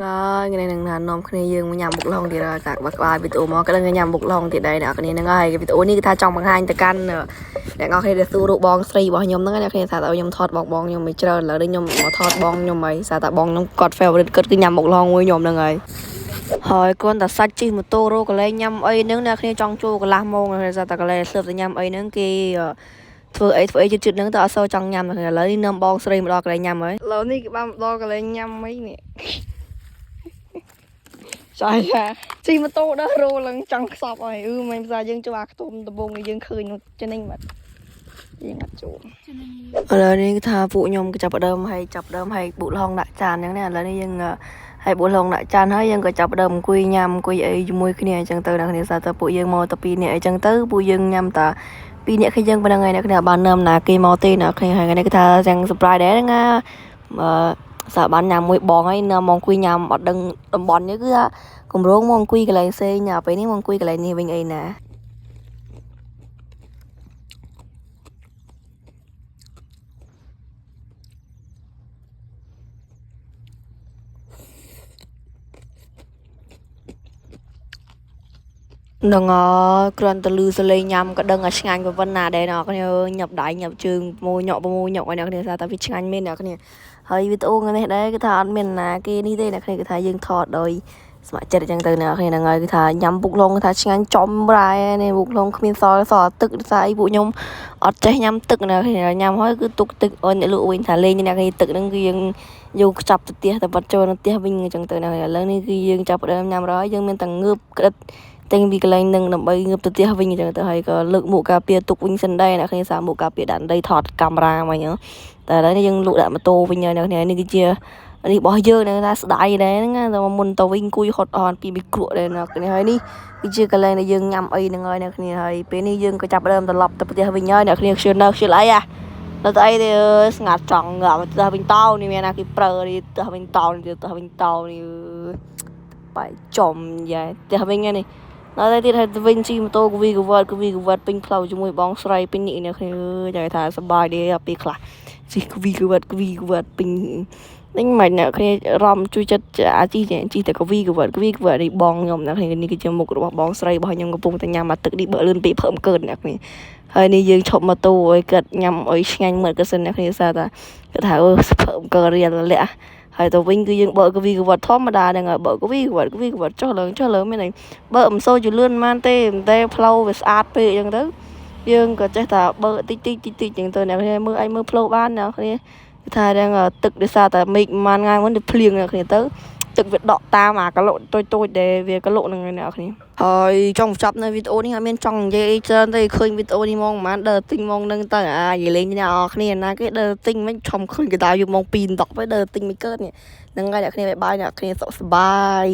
ហើយថ្ងៃនេះនឹងណានាំគ្នាយើងមកញ៉ាំបុកល្ហុងទៀតហើយតាក្បាលក្បាលវីដេអូមកក៏ដឹងញ៉ាំបុកល្ហុងទៀតដែរអ្នកគ្នាហ្នឹងហើយវីដេអូនេះគឺថាចង់បង្ហាញទៅកាន់អ្នកនរគ្នាដែលសួររូបបងស្រីរបស់ខ្ញុំហ្នឹងអ្នកគ្នាថាតើខ្ញុំថតបងបងខ្ញុំមិនច្រើនឥឡូវនេះខ្ញុំមកថតបងខ្ញុំហើយសារតែបងខ្ញុំគាត់ favorite គាត់គឺញ៉ាំបុកល្ហុងមួយខ្ញុំហ្នឹងហើយហើយគ្រាន់តែសាច់ជិះម៉ូតូរកកន្លែងញ៉ាំអីហ្នឹងអ្នកគ្នាចង់ចូលកន្លះម៉ោងសារតែកន្លែងស្លឹបទៅញ៉ាំអីហ្នឹងគេធ្វើអីធ្វើអីជិតៗហ្នឹងទៅអត់សូវចង់ញ៉ាំឥឡូវនេះនាំបងស្រីមកដល់កន្លែងញ៉ាំហើយឥឡូវនេះគេបានមកដល់កន្លែងញ៉ាំអីនេះ ចាចាជិះម៉ូតូដល់រោឡើងចង់ខ្សប់ហើយអឺមិនភាសាយើងចូលអាខ្ទមដំបងយើងឃើញចំណេញបាត់យើងអត់ចូលឥឡូវនេះគឺថាពួកខ្ញុំក៏ចាប់ផ្ដើមឲ្យចាប់ផ្ដើមឲ្យបុកល្ហុងដាក់ចានអញ្ចឹងណាឥឡូវនេះយើងឲ្យបុកល្ហុងដាក់ចានហើយយើងក៏ចាប់ផ្ដើមអង្គុយញ៉ាំអង្គុយអីជាមួយគ្នាអញ្ចឹងទៅអ្នកគ្នាសារតែពួកយើងមកតែពីរនាក់អីចឹងទៅពួកយើងញ៉ាំតាពីរនាក់គ្នាយើងប៉ុណ្្នឹងហើយអ្នកគ្នាបាននឹមណាគេមកទេអ្នកគ្នាហើយថ្ងៃនេះគឺថាទាំង surprise ដែរហ្នឹងណាអឺសាបានញ៉ាំមួយបងហើយនៅមកអង្គុយញ៉ាំអត់ដឹងតំបន់នេះគឺថា កម្រងមកអង្គុយកន្លែងផ្សេងអាពេលនេះមកអង្គុយកន្លែងនេះវិញអីណាហ្នឹងហើយគ្រាន់តែលឺសលេងញ៉ាំក៏ដឹងថាឆ្ងាញ់ប៉ុណ្ណាដែរអ្នកគ្នាអើយញាប់ដៃញាប់ជើងមួយញាក់មួយញាក់ឲ្យអ្នកគ្នាថាតែវាឆ្ងាញ់មែនអ្នកគ្នាហើយវីដេអូថ្ងៃនេះដែរគឺថាអត់មានណាគេនេះទេអ្នកគ្នាគឺថាយើងថតដោយស្ម័គ្រចិត្តអញ្ចឹងទៅអ្នកគ្នាហ្នឹងហើយគឺថាញ៉ាំពុកឡុងគឺថាឆ្ងាញ់ចំរ៉ែនេះពុកឡុងគ្មានសល់សល់ទឹកដោយសារអីពួកខ្ញុំអត់ចេះញ៉ាំទឹកអ្នកគ្នាញ៉ាំហើយគឺទុកទឹកឲ្យអ្នកលក់វិញថាលេងអ្នកគ្នាទឹកហ្នឹងគឺយើងយកខ្ចប់ទៅផ្ទះតែបាត់ចូលនៅផ្ទះវិញអញ្ចឹងទៅអ្នកគ្នាឥឡូវនេះគឺយើងចាប់ផ្ដើមញ៉ាំហើយយើងមានតែងើបក្តិត តែងពីកន្លែងនឹងដើម្បីងើបទៅផ្ទះវិញអញ្ចឹងទៅហើយក៏លើកមួកការពារទុកវិញសិនដែរអ្នកគ្នាសារមួកការពារដាក់ដីថតកាមេរ៉ាមកអញ្ចឹងតែឥឡូវនេះយើងលក់ដាក់ម៉ូតូវិញហើយអ្នកគ្នានេះគឺជានេះរបស់យើងហ្នឹងថាស្ដាយដែរហ្នឹងណាតែមុនទៅវិញអង្គុយហត់អន់ពីមីគ្រក់ដែរអ្នកគ្នាហើយនេះគឺជាកន្លែងដែលយើងញ៉ាំអីហ្នឹងហើយអ្នកគ្នាហើយពេលនេះយើងក៏ចាប់ផ្ដើមត្រឡប់ទៅផ្ទះវិញហើយអ្នកគ្នាខ្ជិលនៅខ្ជិលអីអានៅតែអីទេអើយស្ងាត់ចង់ងាប់ទៅផ្ទះវិញតោនេះមានណាគេប្រើនេះផ្ទះវិញតោនេះផ្ទះវិញតោនេះអើយបាយចំយ៉ាផ្ទះវិញហ្នឹងនេះ ដល់តែទៀតហើយទៅវិញជិះម៉ូតូកវីកវត្តកវីកវត្តពេញផ្លូវជាមួយបងស្រីពេញនេះអ្នកគ្នាអើយចង់ថាសប្បាយទេអាពេលខ្លះជិះកវីកវត្តកវីកវត្តពេញនេះមិនអ្នកគ្នារំជួយចិត្តអាជិះជិះតែកវីកវត្តកវីកវត្តនេះបងខ្ញុំអ្នកគ្នានេះគឺជាមុខរបស់បងស្រីរបស់ខ្ញុំកំពុងតែញ៉ាំអាទឹកនេះបើលឿនពេកភើមកើតអ្នកគ្នាហើយនេះយើងឈប់ម៉ូតូឲ្យគាត់ញ៉ាំឲ្យឆ្ងាញ់មើលក៏សិនអ្នកគ្នាសារថាគាត់ថាអូភើមកើតរៀលលាក់ហើយទៅវិញគឺយើងបើកវីកវត្តធម្មតាហ្នឹងហើយបើកវីកវត្តកវីកវត្តចុះឡើងចុះឡើងមានអី បើមិនសូវជាលឿនប៉ុន្មានទេតែផ្លូវវាស្អាតពេកអញ្ចឹងទៅយើងក៏ចេះតែបើតិចតិចតិចតិចអញ្ចឹងទៅអ្នកគ្នាមើលឯងមើលផ្លូវបានអ្នកគ្នាគឺថារឿងទឹកដោយសារតែមេឃប៉ុន្មានថ្ងៃមុនវាភ្លៀងអ្នកគ្នាទៅទឹកវាដក់តាមអាកលុកតូចតូចដែលវាកលុកហ្នឹងឯងអ្នកគ្នាហើយចង់បញ្ចប់នៅវីដេអូនេះអត់មានចង់និយាយអីច្រើនទេឃើញវីដេអូនេះមកប្រហែលដើរទិញមកហ្នឹងទៅអានិយាយលេងអ្នកនរគ្នាណាគេដើរទិញមិនឆំឃើញកដាយម៉ោង2:10ទៅដើរទិញមិនកើតនេះហ្នឹងហើយអ្នកគ្នាបាយបាយអ្នកគ្នាសុខសប្បាយ។